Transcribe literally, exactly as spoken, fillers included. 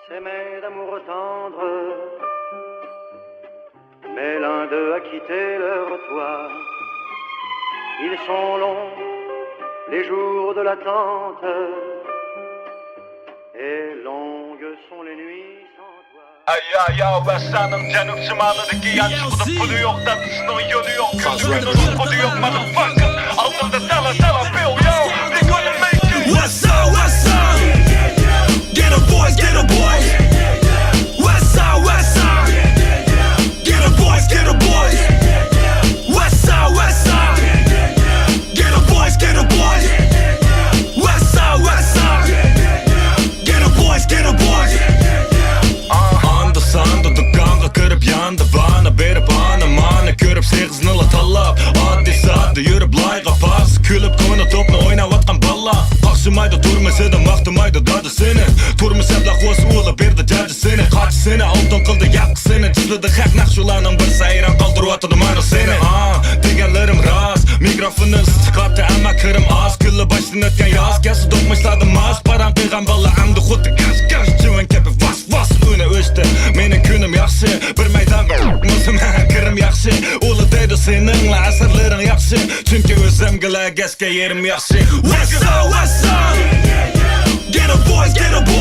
S'aimaient d'amour tendre, mais l'un d'eux a quitté leur toit. Ils sont longs les jours de l'attente, et longues sont les nuits sans toi. ئەيياياۋ ۋەسسانىڭ جەنۇب شىمالىدىكى يانچۇقىدا پۇلى يوق، دادىسىنىڭ يولى يوق، كۈندە كۈنىنىڭ قۇدى يوق، motherfucker. ئالدىمدا تالا تالا بىل، yo, we gonna make it. What's up, what's up? Get a voice, get a voice. What's up, what's up? Get a voice, get a voice. What's up, what's up? Get a voice, get a voice. What's up, what's up? Get a voice, get a voice. ئاندا-ساندا دۇكانغا كىرىپ ياندا بانا بېرىپ ئانا-مانا كۆرۈپ سېغىزنىلا تاللاپ، ئاددىي-ساددا يۈرۈپ لايغا پاس كۈلۈپ كونا توپنى ئويناۋاتقان بالىلار. قاقشىمايدۇ تۇرمۇشىدا ماختىمايدۇ دادا سېنى. تۇرمۇش ئەبلەخ بولسا ئۇلا بېرىدۇ جاجىسىنى، قاچىسىنى، ئالتۇن قىلدى ياقىسىنى، تىزلىدى خەق نەقىشلارنىڭ بىرسى ھەيران قالدۇرۇۋاتىدۇ مانا سېنى. ھا، دېگەنلىرىم راست، مىكروفوننى ئىسسىتىپ قاپتۇ، ئەمما كىرىم ئاز. كۈنلە باشتىن ئۆتكەن ياز، كەلسە دوقمۇشلاردا ماس، پاراڭ قىلغان بالا ئەمدى خۇددى گاز، گاز، چىۋىن كەبى ۋاس، ۋاس. ئۈنى ئۆچتى، مېنىڭ كۈنۈم ياخشى، بىر مەيدانغا مۇسۇم كىرىم ياخشى. ئۇلا دەيدۇ سېنىڭلا ئەسەرلىرىڭ ياخشى، چۈنكى ئۆزۈمگىلا گەسكە يېرىم ياخشى. What's up, what's up? Get a voice, get a voice.